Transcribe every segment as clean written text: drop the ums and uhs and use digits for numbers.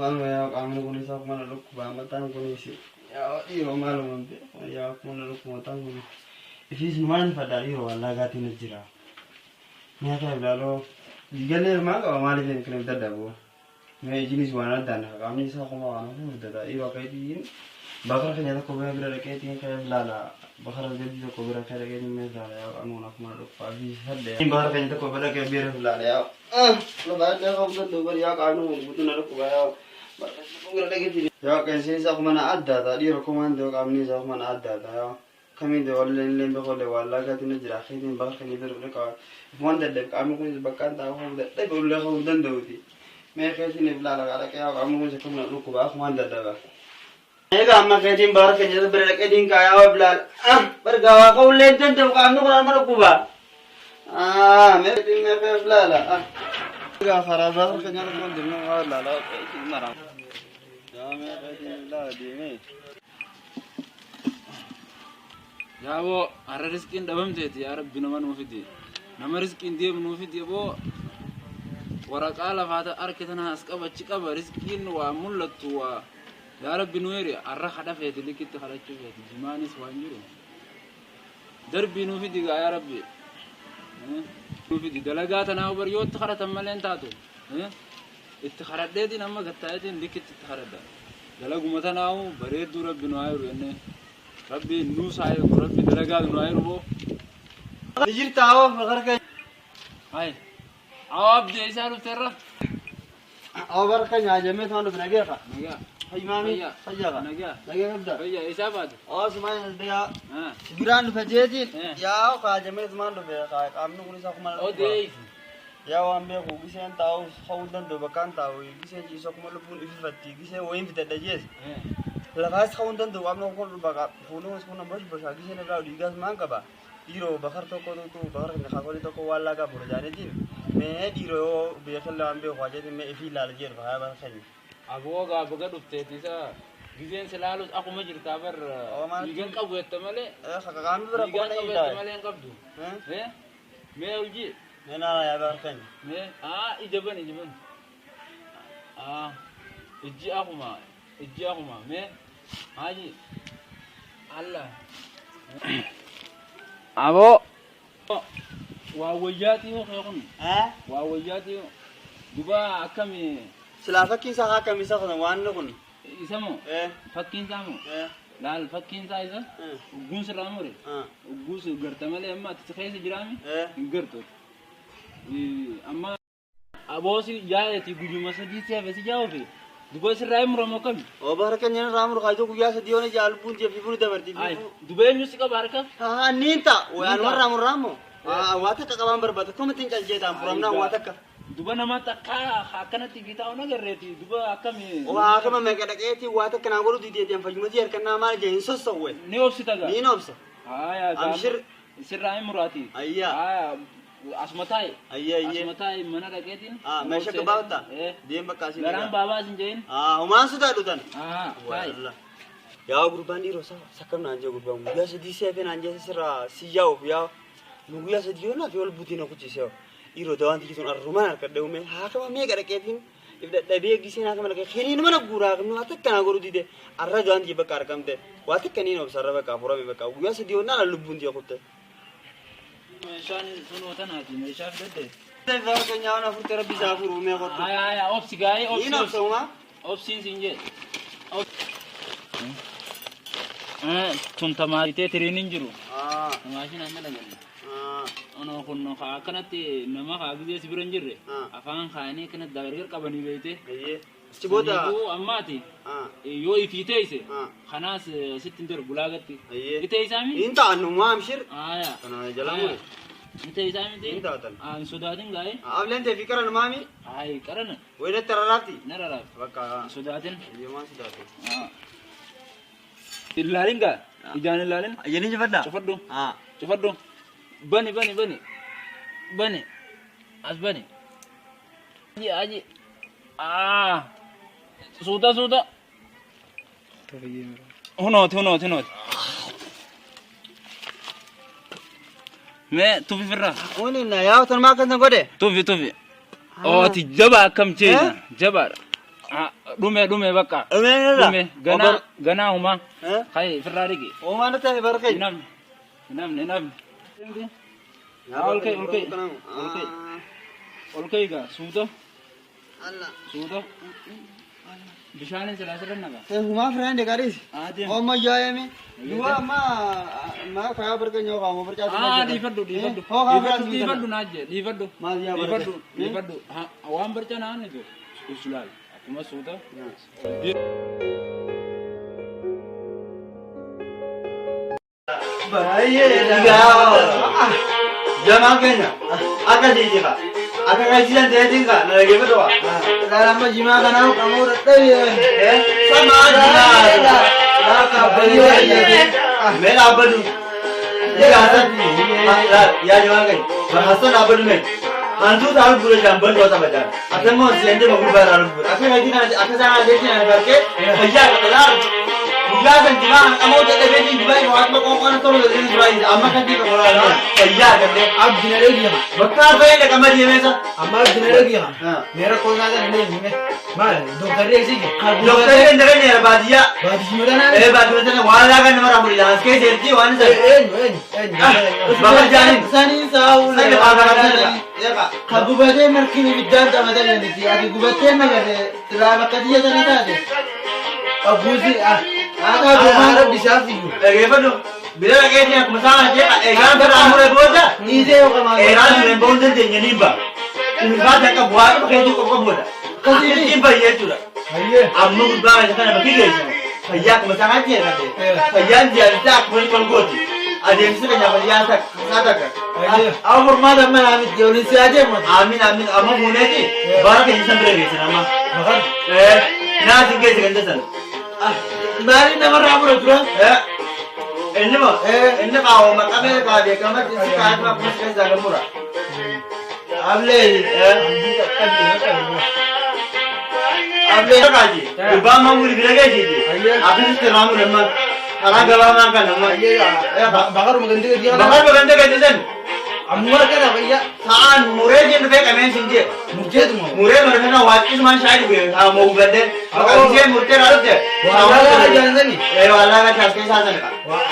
Maaluma yaa qaamni kun isaa akkuma na dhukkubaa mataan kunis yaa dhiiroo maaluma hin beeku yaa akkuma na dhukkuba mataan kun ifiis numaan fadhaa dhiiroo wallaagaatiin na jira. Mee akka ilaaloo dhiigallee maan qaba maaliif hin kan dadhabu. Mee ijinis waan addaan qaamni isaa akkuma waan hafu furdata dhiiroo akka itiin bakara keenya tokko bira bira dhaqeetiin ka'ee ilaala bakara gadi tokko bira ka'ee dhaqeetiin mee ilaala yaa qaamni kun akkuma na dhukkubaa ifiis hadhe. Bakara keenya tokko bira dhaqee bira ilaala yaa. Yaa qeensiin isaa kuma na addaata dhiira kumaan ta'e qaamni isaa kuma na addaata yaa kamiin ta'e wallee illee beekollee waallaa gaatiin na jira keetiin bakka keenya bira dhaqaa waan dadhabe qaamni kunis bakkaan taa'u kan dadhabe ullee kan danda'uti mee keetiin if laala dhaqee yaa qaamni kunis akkuma na dhukkuba akumaan dadhaba. Egaa amma keetiin bakka keenya bira dhaqee diinqaa yaa if laala bargaa waa ka'ullee hin danda'u qaamni kun amma dhukkuba. Mee mee if laala. Egaa karaa bakka keenya dhukkuba deemnee waa laala mara. Yaa mee keetiin if laala deemee. Yaaboo har'a riskiin dhabamteeti yaa rabbi nama nuu fidi. Nama riskiin deemu nuu fidi aboo waraqaa lafaa harka tana as qaba achi qaba riskiin waa mul'attu waa yaa rabbi nu eri har'a kadha feeti likitti kadhachuu feeti jimaanis waan jiru. Darbii nuu fidi gaa yaa rabbi. Nuu fidi dalagaa tanaa bar yoo itti kadhatan malee hin taatu. Itti kadhadheetiin amma gattaa'eetiin likitti itti kadhadha. Dalaguma tanaa'u bareedduu rabbi nu haa jiru jennee. Rabbi nuus haa eegu rabbi dalagaa nu haa jiru boo. Jirta awwa bakara keenya. Hai. Awwa abdii isaa dhufteerra. Awwa bakara keenya ajamee tumaan dhufe nageeqa. Nagaa. Fayyaami. Fayyaqa. Nagaa. Nagee qabda. Fayyaa isaa baate. Awwa sumaan as Ah. Biraan dhufe jeetiin Eh. yaa kaajamee tumaan dhufe qaamni kun isaa kuma Odeessi. Yaa waan beeku giseen taa'u ka'uu danda'u bakkaan taa'u giseen ciisu akkuma lubbuun ififatti giseen wayiin fidadha jees lafaas ka'uu danda'u qaamni kun bakka fuulli kun kun bosh boshaa giseen irraa dhiigaas maan qaba dhiiroo bakar tokko tokko bakar keenya kaakolii tokko waan laagaa bula jaanitiin mee dhiiroo yoo beekan waan beeku waajeetiin mee ifii ilaala jedhu haa bakar keenya. Aboo gaa baga dhufteeti isa gizeen si laalus akkuma jirtaa bar Awwa maal- dhiigan qabu jette malee Qaamni bira dhiigan qoona qabu ilaalu. jette malee hin qabdu. Eh? Mee hojii Mee naala yaa bakar keenya. mee aa ija bani ija bani. Aa ijji akkuma ijji akkuma mee haaji Allah. Aboo waa wayyaatii yoo kee kun waa wayyaatii yoo duba akkami Silaa fakkiin isaa akkam isa kun waan kun. isa moo fakkiin isaa moo laal fakkiin isaa isa ugguun sirraa mure ugguus garta malee amma ati keessa jiraami hin gartu amma aboosi yaa'eeti guyyuma sadii si hafe si jaa'uufi duba sirraa hin muramu akkami Oo bakar keenya irraa muru kaayitoo guyyaa sadii yoona jaa lubbuun jee fiifuu dabarti. Ay, duba eenyu si qaba harka Haa niin ta'a. Waan warra murraa moo? Waa takka qabaan barbaada. Akkuma ittiin caljeetaan furamnaan waa takka. Duba nama takka akkanatti fi taa'u nagarreeti duba akkami Waa akkama meeqa dhaqeetii waa takka naa godhu dideetiin fayyumatii harkannaa maal jee hin sossowwe. Ni obsita gaa Niin obsa. Haya, Amshir. Sirraa hin muraati. Ayyaa. Haya, asuma taa'i. Ayyee ayyee. Asuma taa'i mana dhaqeetiin. Haa meeshaa gabaabta. Eh. Deem bakka asii. Garaan baabaa sin jehin. Haa homaan sodaadhu tan. Haa, taa'i. Yaa gurbaan dhiiroo isaa sakkam naan jee gurbaan guyyaa sadii seefee naan jee sirraa si yaa'uuf yaa nu guyyaa sadii yoo naaf yoo butiin na kuchise dhiiroo dawaan tiyyi sun arrumaan harka dhawume haa kama meeqa dhaqeetiin if dadhabee giseen haa kama dhaqee kiniin mana guuraa nu haa takka naa godhu dide arra dawaan tiyyi bakka argamte waa takka niin obsa arra bakka furame bakka guyyaa sadii yoo naan lubbuun tiyya kutte. Meeshaan sunoo tanaati meeshaa fidadde. Bakar keenya waan afurte rabbi isaa furu mee kottu. Haya, haya, obsi gaa'ee obsi. Niin obsa umaa. Obsiin sin jee. Tun tamaatee tiriin hin jiru. Tamaashin amma dhagalle. Onoo kun haa akkanatti nama haa gizee si bira hin jirre afaan kaanii akkanatti gargar qabanii beeyte. Achi booda. Saniifuu ammaati yoo ifii teeyse kanaas sitti hin darbu laagatti. Ayyee. Ni teeysaa miti? Niin ta'an umaa amshir. Aayaa. Kana jala mure. Ni teeysaa miti? Niin taatan. Haa hin sodaatin gaa'ee. Ableen ta'e fi qaran maami. Hayi qarana Wayinatti rarraafti. na raraaf. Bakka Hin sodaatin. Yoomaan sodaate. Ilaalin gaa ijaan ilaalin. Ayyanii jifadhaa? Cufadhu. Haa. Cufadhu. Bani bani bani. Bani. As bani. Aji aji. Aa. Suuta suuta. Hunooti hunooti hunooti. Mee tufi firraa. Kuni na yaa tan maa kan godhe. Tufi tufi. Ooti jabaa akkam jeena jabaadha. Dhume bakka. Dhume Dhume ganaa ganaa humaa. Kai firraa dhigi. Homaa natti hafe barqee. Hin hafne. Hin hafne hin hafne. Ol ka'i ol ka'i. Ol ka'i. Ol ka'i gaa suuta. Suuta. Bishaanin silaa sirra naqa. Humaa firaan deegaaris. Adeem. Oma yaayame. Duwa amma ma kayaa barqee nyoo qaamu barcaa. Aa dhiifadhu dhiifadhu. Hoo kaa firaan Dhiifadhu naa jee dhiifadhu. Maal yaa barqee? Dhiifadhu dhiifadhu. Waan barcaa naan nitu. Usulaal akkuma suuta. Baay'ee Jamaan keenya akka siitifa akka qaysiisan ta'eetiin kaa na dhaggeeffatu waa. Lama jimaa kanaa qabuu dadhabee. Samaa jimaa. Mee dhaabbatu. Yaa jamaan keenya barhaasoo dhaabbatu mee. Hantuuta arguudha jaan bal'oo tapha jaan. Atammoo seentee magurbaa irraa arguudha. Akka qaysiisan akka isaan adeemsisan barqee fayyaa qaxalaa. Guyyaa san jimaa hanqamoo dadhabeetiin jimaa inni waaquma qoonqoon tolu dadhabee jimaa amma kan diiqa qoraa fayyaa argattee. Abdi na dhageema. Bakka arba'ee dhaqama deemeesa. Amma abdi na dhageema. Meera koonaa kana illee hime. Maal dooktarri eegsise. Dooktarri kan dhaqanii baadiyyaa. Baadiyyuma tanaa. Ee baadiyyaa tana waan laagaan nama raamuri as keessa jirti waan isa. Eenyu eenyu eenyu. Bakka jaaniin. Saniin saa'u. Sani baafaa Ka gubatee markini ibiddaan taphatanii miti. Ati gubattee nagarre silaa bakka xiyya sanii taate. Abbuusi haa ta'u rabbi isaaf iyyuu. Dhaggeeffadhu. Bira dhaqeetiin akkuma isaan ajee eegaan birraa muree booda Dhiisee yookaan eeraan dureen ba'uu hin dandeenye ni ba'a. Ulfaata akka bu'aa qabu keetii qofa booda. Akkasiin bayyee jechuudha. Hayyee. Amma gubbaa kana bakki geessu. Fayyaa akkuma isaan ajee fayyaan jaallisaa akkuma inni golgooti. Adeemsi keenya fayyaa isaa takka. Hayyee. Amma furmaata amma naa miti waliin si adeemu. Aamin aamin amma muuneeti bara keenya san bira geessan amma. Maqaan. Naasin geesse kan tasan. Maaliin namarraa mura dura? Inni moo inni qaawwa maqamee qaa beekamatti si kaa'atuma akkuma si keessaa kan mura. Ablee. Ablee kaaji gubbaa maamuli bira geessiiti. Akkasitti irraa mure amma karaa gabaa kan amma. Bakaruma gandee gadi kana. Bakar baganda geessisan Amma kana fayyaa. sa'aan muree jennu fee qabeen sin jee. Murteetuma. Muree marfena waaqisumaan shaayii dhuge haa moo gubadde. Bakka ishee murtee raadute. Wallaagaa ajaansani. Ee wallaagaa shaas keessaa sana.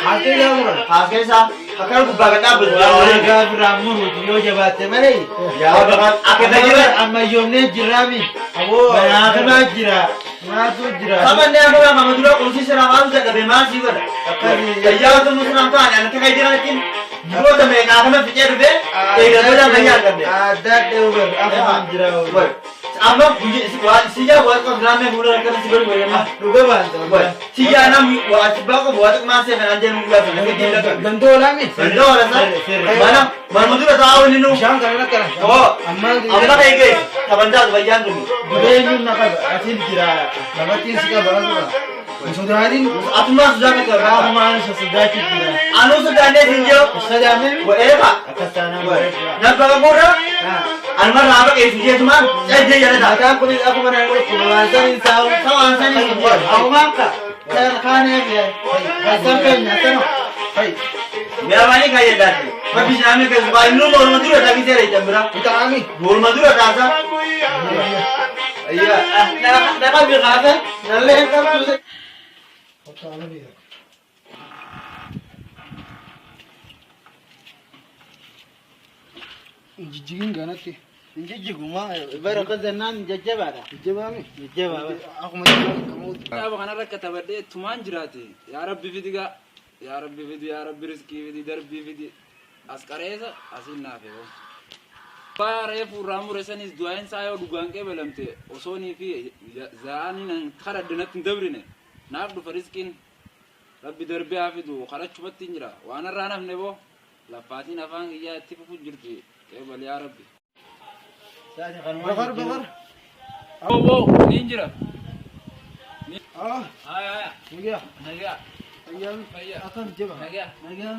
Haasee isaa muran. Haas keessaa akkana gubbaa gad dhaabbatu. Wallaagaa biraa muruuti yoo jabaatte malee. Yaa bakar akka tajaajilan. Ammayyoomnee jirraami. Banaafimaa jira. Maatu jira. Taphannee akka gaafa dura qulsi sirraa waan dadhabe maal sii godha. Fayyaa otoo musirraan ta'an ani akka jiran ittiin jiroota meeqaa kana ficee dhufee eegaltoota fayyaa arganne. Adda adda afaan jira. Amma siyyaa waa qabu naannoo fuula akkana si godhu wayyama. Dhuga baanta. Siyyaa nam waa achi baa qabu waa xiqqaa seetan an jedhu guyyaa sana akka diinda qabu. Gandoo olaami. Gandoo ola sa. Mana manuma dura taa'u inni nu. Bishaan kana akkana. Oo. Amma Amma kee geessi taphantaatu fayyaan tuni. Jireenyuun na qaba. Atiin jira. Lamattiin si qaba. Hin sodaatin. Atumaa sodaa qaba. Qaamumaan isa sodaachuu jira. Anuu sodaannee siin jiru. Sodaannee mi? Wa'eefa. Akkas taanaan bareeda. Nabbaqa gurra. Anuma raaba qeessu jeetumaan cajjee jala ta'a. Mataan kunis akkuma naan dhukkuma waan saniin saa'u. Sawaan sanii hin jiru. Akumaan ka. Kaan eegee. Hasan keenya hasano. Meeramaanii kan jedhaati. Bakki isaanii keessu baay'inuu morma dura ta'a seera ijaan bira. Itaami. Morma dura taasa. Naqa biqaafe. Nallee hin qabdu. Jijjigiin ganatti. Jijjiguma bara qazannaan jajjabaadha. Jajjabaame. Jajjabaa. Akkuma jajjabaa Kitaaba kanarra katabadhee tumaan jiraate. Yaa Rabbi fidi gaa. Yaa Rabbi fidi yaa Rabbi riskii fidi darbii fidi. As qareessa asiin naafe hoo. Abbaa reefu irraa mure sanis du'aan isaa yoo dhugaan qeebalamte osoonii fi za'anii karadde natti hin dabrine naaf dhufa riskiin rabbi darbee haa fidu kadhachumatti hin jira waan irraa nafne boo laffaatiin afaan kiyyaa itti fufu jirti qeebal yaa Rabbi. Bakar bakar. Boo niin jira. Ah, Haya haya. nagaa. Nagaa. Ayyaami. Fayyaa. Akkam jaba. Nagaa. Nagaa.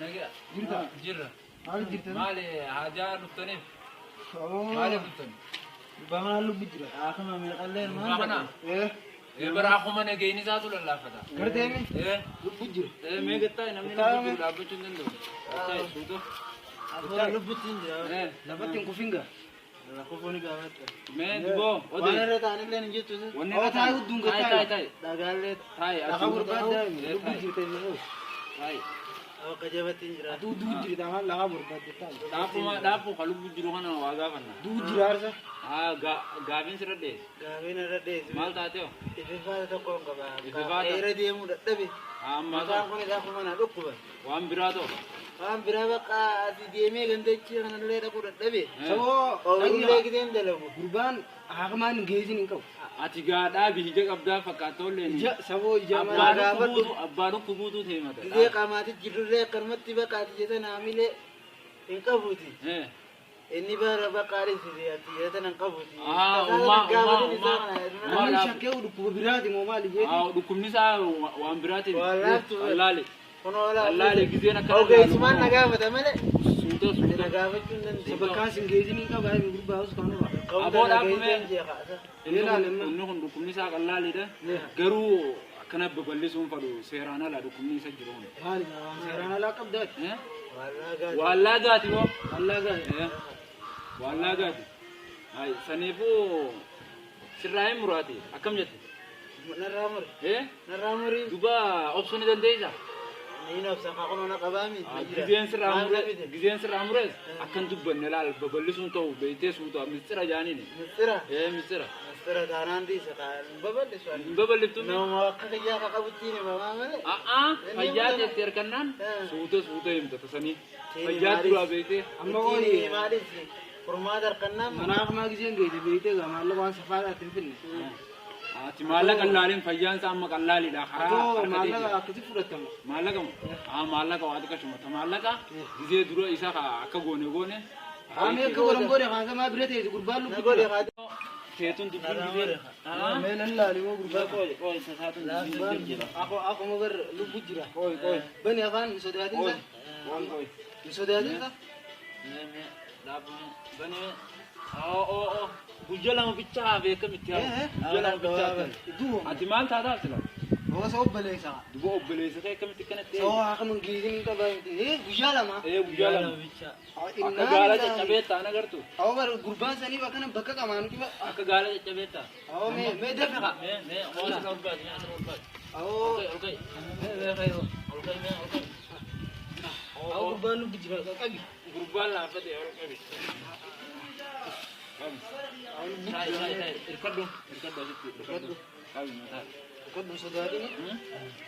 Nagaa. Jirta. Jirra. Maal jirta? Maali haajaa dhuftaniif? Maaliif dhuftani? Bamanaa lubbu jira. Akkuma meeqallee Gurbaa kana? Eh, Ee bara akkuma nageenyi isaatu lallaafata. garteemi. Ee Lubbu jira. ee mee gattaa namni lubbu jiru dhaabbachuu hin danda'u. Gattaa suuta. Afura lubbutti hin jira. Ee Lafatti hin kufinga. Lakkoofni gaafadha. Mee duboo Waan odee. irra taa'anillee hin jirtu. Wanni Oo irra taa'ee udduun Taa'i gattaa. taa'i taa'i. Dhagaallee Taa'i Lafa ati. barbaaddaa lubbuu jirta inni. Taa'i. akka jabatti hin jiraatu. Atuu duu jirta maal lafa barbaadde taa'e. Dhaabbuma dhaabbu ka lubbu jiru kana waa gaafanna. Duu jira arsa. Haa gaafiin sirra dheesse. Gaafiin irra dheessu. Maal taatee hoo? Ififaata tokko hin qaba. Ififaata. Irra deemuu dadhabe. Haa ammaa Mataan ta'u. kun isaa kuma na dhukkuba. Waan biraa ta'u. Waan biraa bakka asii deemee gandachi kanallee dhaquu dadhabe. Saboo Ooyirullee giseen dalagu. gurbaan haqamaan hin geessin hin qabu. Ati gaa dhaabi ija qabdaa fakkaatollee. Ija saboo ija Abbaa maal gaafadhu. dhukkubuutu abbaa dhukkubuutu ta'e mata. Gisee qaamaatti jirrullee akkanumatti bakka ati jettan haamilee hin qabuuti. Inni bara bakka adeemsise ati jettan hin qabuuti. Ah, uumaa uumaa uumaa. Namni shakkee dhukkuba biraati moo maali jeeti? Haa dhukkubni isaa waan biraatiin. Waan laaftu. Allaale. Kun oolaa. Allaale giseen akkana. Ogeessumaan na gaafata malee. Suuta Ati suuta. na gaafachuu hin dandeessu. Sabakkaan sin geessin hin qabu aybi gurbaa us kanuma. Aboo dhaabame. Inni Inni kun kun dhukkubni isaa qallaaliidha. Garuu akkana babal'isuun fadhu seeraan ala dhukkubni isa jiru kun. Maali waan seeraan alaa qabdaati. Waallaa gaati moo? Allaa gaati. Waallaa gaati. Hayi saniifuu sirraa hin muraati akkam jette? Narraa muri. Eh? Narraa muri. Duba obsuu ni dandeessaa? Ni obsa qaqono na qabaami. Gizeen sirraa mure gizeen sirraa mures akkan dubbanne laal babal'isuun ta'u beektee suuta mistira jaaniini. Mistira. Ee mistira. Mistira taanaan dhiisa kaan babal'isu. Hin babal'iftu. Nama akka kiyyaa ka qabuttiin himamaa malee. A'aa fayyaa teetti harkannaan suuta suuta himta tasanii. Fayyaa duraa beektee. Amma qoyi Maalis furmaata harkannaan. mana haqamaa giseen geesse beektee gaa maallaqa waan safaadhaatti hin finne. Ati maallaqa laaliin fayyaan isaa amma qallaaliidha. Karaa Atoo harka maallaqa teeti. akkasi fudhatama. Maallaqa moo? Haa maallaqa waa xiqqashuma. Ta maallaqa gizee dura isa akka goone goone. Haamee akka godhan godhe haasamaa bira teessi gurbaan Na lubbuu godhe jira. kaati. Teetun dubbiin gizee. Mee nan laali moo gurbaa Qoy qoy sasaatun dubbiin jira. Akkuma bar lubbuu jira. Qoy qoy. Bani afaan hin sodaatin Qoy. sa. Waan qoy. Hin sodaatin sa. Mee mee dhaabbame bani mee. Oo oo oo. Guyyaa lama bichaa beekamitti haa. Guyyaa lama bichaa. Duuba. Ati maal taataa sila? Hoosa obboleessa. Duba obboleessa kee akkamitti kanatti? Saboo haqamaan geessin hin qabaa miti. Guyyaa lama. Ee guyyaa lama. Akka gaala caccabee ta'an agartu. Awwa bar gurbaan sanii bakka bakka qamaan dhiba. Akka gaala caccabee ta'a. Awwa mee mee dafe qa. Mee mee hoos ol baasi mee asirra ol baasi. Awwa Ol ka'i mee mee ol ka'i mee ol ka'i. Awwa gurbaan lubbu jira qabi. Gurbaan laaffate ol qabi. Qabi. Taa'i taa'i taa'i hirkadhu hirkadhu asitti hirkadhu. Qabi mataa. Godhu sodaatin.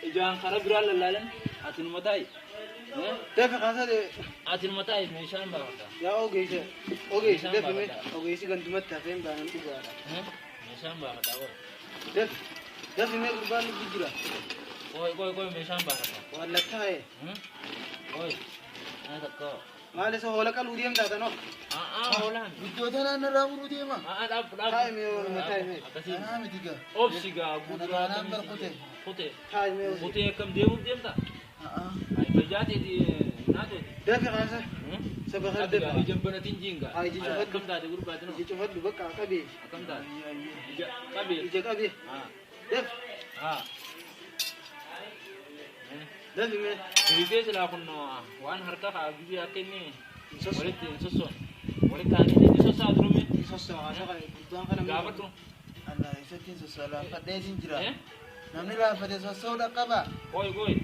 Ijaan karaa biraa lallaalan ati numa taa'i. Dafe qasa de Ati numa taa'i meeshaan baafata. yaa ogeessa ogeessa dafe mee ogeessi gantumatti hafeen baanan dhugaadha. Meeshaan baafata qoy. Dafe dafe mee gurbaan lubbu jira. Qoy qoy qoy meeshaan baafata. Wallattaa'e Qoy. Ana takka. maal isa hoola qaluu deemtaa tanoo. A'aa hoolaan. Guddoota naannarraa muruu deema. A'aa dhaab dhaab. Taa'i mee ooluma taa'i mee. Akkasii. Kanaa miti gaa. Obsi gaa guutuu. Kanaan bar kute. Kute. Taa'i mee ooluma. Kutee akkam deemuuf deemta? Ay fayyaa teeti naa tooti. Dafe qasa saba kan dafe. Ija banatiin jiinga. Ay, ija cufadhu. Akkam taate gurbaatin Ija cufadhu bakka qabee. akkam taate? Ija qabee. Ija qabee. Haa. Dafe Haa. dafe mee. Girizee silaa kun waan harka kaa gizee akka inni walitti hin sossoon. Walitti kaanii inni sossaa turume. Sossoba qasa gurbaan kana. Gaafadhu. Allah isatti sossoa laaffadhee sin jira. Eh? Namni laaffate sosso'uu dhaqqaba. Qoy qoy.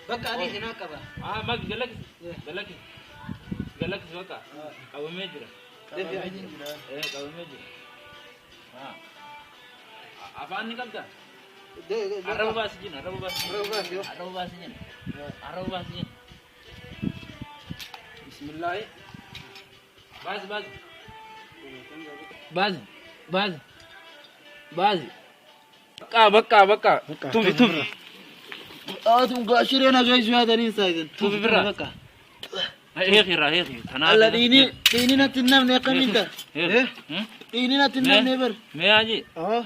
Bakka adii isin qaba. Haa maqi galakkisi. Galakkisi. Galakkisi bakka. Qabamee jira. Qabamee sin jira. Eh qabamee jira. Haa. Afaan ni qabda? Arraba baasi jin, arraba baasi. Arraba baasi yoo. Arraba baasi jin. Arraba baasi jin. Bismillaahi. Baasi baasi. Baasi baasi. Baasi. Bakka bakka bakka. Tufi tufi. Aatu gaashiree nagaa yaadanii saayidan. Tufi birra. Heeki irraa heeki. Tanaa. Alla dhiini dhiini natti hin namne akkamiin ta'a? Heeki. Dhiini natti hin namne bar. Mee haji. Oo.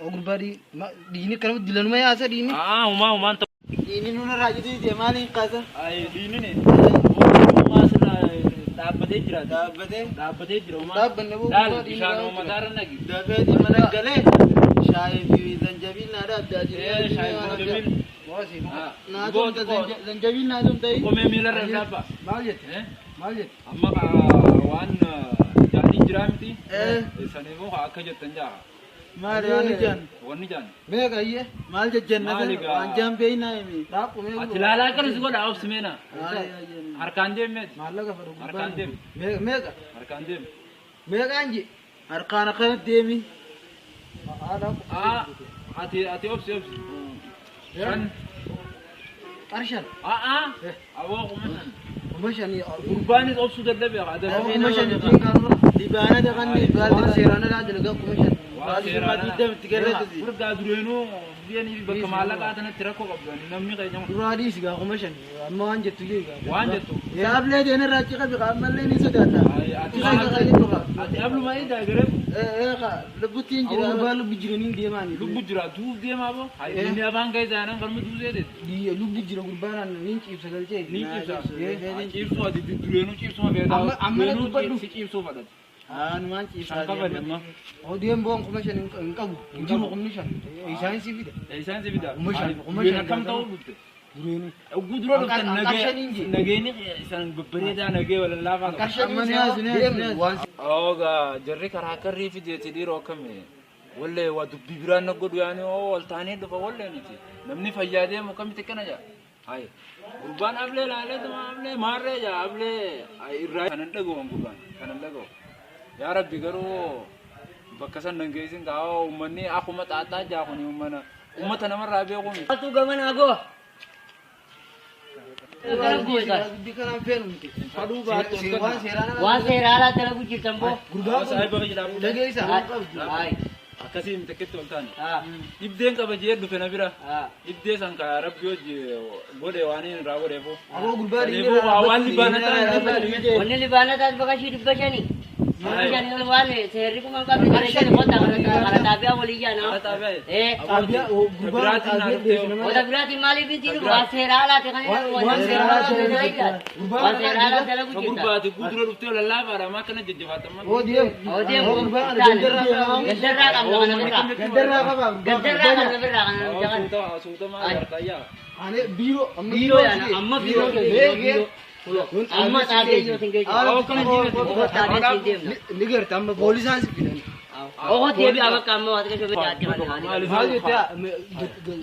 Oo gurbaa dhiini akkanuma dilanuma yaasa dhiini. Aa humaa humaan ta'u. Dhiini nuna raajitu ite maaliin kaasa? Ay dhiinini. Humaa asirraa dhaabbatee jira. Dhaabbatee. Dhaabbatee jira humaa. Dhaabbanne boo Laal gurbaa dhiini bishaan dhaabbatee. uummataarra nagi. Dafeeti mana galee shaayii fi zanjabiil naa dhaabdaa Ee jiru. shaayi zanjabiil. Moosii. Naa tumta zanjabiil naa tumta. Qomee miilarra hin dhaabba. Maal jette? Eh? Maal jette? Amma waan jaanii jiraa miti. Saniifuu akka jettan jaa. Maali waan jaan? Wanni jaan. Meeqa iyyee? Maal jajjanna waan jaan beeynaa himi. Dhaaqu meeqa? Ati laalaa akkanas godha obsi meena. Harkaan deemeeti. Maallaqa fedhu gurbaan. Harkaan deemi. Meeqa? Harkaan deemi. Meeqaan ji? Harkaan akkanatti deemi. Ati obsi obsi. Shan. Qarshan. Aboo 5,000. 5,000. Gurbaanis obsuu dadhabe. 5,000. Libaana daqanni. Waan seeraan alaa dalagaa 5,000. Waan seeraan alaa. Furdaa dureenuu biyyanii bakka maallaqaa tanatti rakkoo qabdu namni keenya. Duraa dhiisi gaa 5,000. Amma waan jettu jee gaa. Waan jettu. Yaablee deenirraa achi qabi ammallee ni sodaata. Ati abluma eedaa garee. Lubbutti hin jira. Gurbaan lubbu jiraniin deemaan. Lubbu jira duuf deemaa boo. Inni afaan keessa aanan galma duusee deeti. Lubbu jira gurbaan ni ciibsa galchee. Ni ciibsa. Ciibsuu ati dureenuu ciibsuma feetaa. Amma na dubbadhu. Si ciibsuu fadhate. Anumaan ciibsaa. Shan amma. Odeem boon 5,000 hin qabu. Hin jiru 5,000. Isaan si fida. Isaan si fida. 5,000. Akkam ta'uu dhufte. Dureenuu. Gudura dhuftan nageenyi isaan babbareedaa nagee walallaafaa qabu. Oga jarri karaa karrii fideeti dhiiroo akkami wallee waa dubbii biraan na godhu yaani oo wal taanee dhufa wallee miti namni fayyaa deemu akkamitti akkana jaa. Hayi gurbaan ablee laalee tuma ablee maarree jaa ablee irraa kanan dhagahu gurbaan kanan dhagahu. Yaa Rabbi garuu bakka san nan geessin kaa uummanni akkuma xaaxaa jaa kuni uummana uummata namarraa beeku miti. Atu gamana goo. Waan seeraan alaa dalagu jirtan boo. Akkasii miti akkitti ol taane. Dhibdeen qaba jee dhufe na bira. Dhibdee san ka Rabbi hojii godhe waan inni irraa godheefuu. Waan libaana ta'an. Wanni libaana ta'an bakka ishii 500. 500 ol waan seerri kuma hin qabne kana isheen qotta kana xaabiyaa walii jaana. Wata biraatiin maaliif hin jiru waan seeraan alaati kan waan seeraan alaa dalagu jirta. Gurbaati gudura dhuftee lallaafaadha amma akkana jajjabaatama. Odeem. Odeem. Gandarraa qabna kana birraa. Gandarraa qaba. Gandarraa qabna birraa kana jaban. Suutama harkayyaa. Ani biiroo. Biiroo yaana amma biiroo. Amma xaabee jiru sin geejjibu. Ni garta amma poolisaan si fidan. Oho deebi'a bakka amma waan akka shobee jaatti kana. Maal jettee?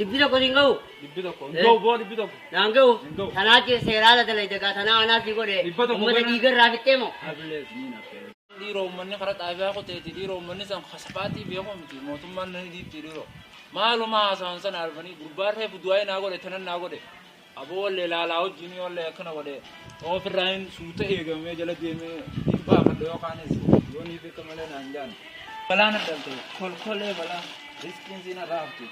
100 hin ga'u. 100. Hin ga'u boo 100. Naan ga'u. Tanaa seeraa ala dalagde gaa tanaa anaaf si godhe. Uummata dhiigarraa fixxee moo? Dhiiroo uummanni karaa xaabiyaa qoteeti dhiiroo uummanni san kasafaatii beeku miti mootummaan nani dhiibti dhiiroo. Maaluma haasawaan sana arbanii gurbaan reefu du'aa naa godhe tanan naa godhe. Aboo wallee laalaa wajjin wallee akkana godhe ofirraa hin suuta eegamee jala deemee dhiibbaa fadhe yookaanis yoo ni beeka malee naan jaan. Balaan adda kolkolee balaa riskiin siin irraa haftu.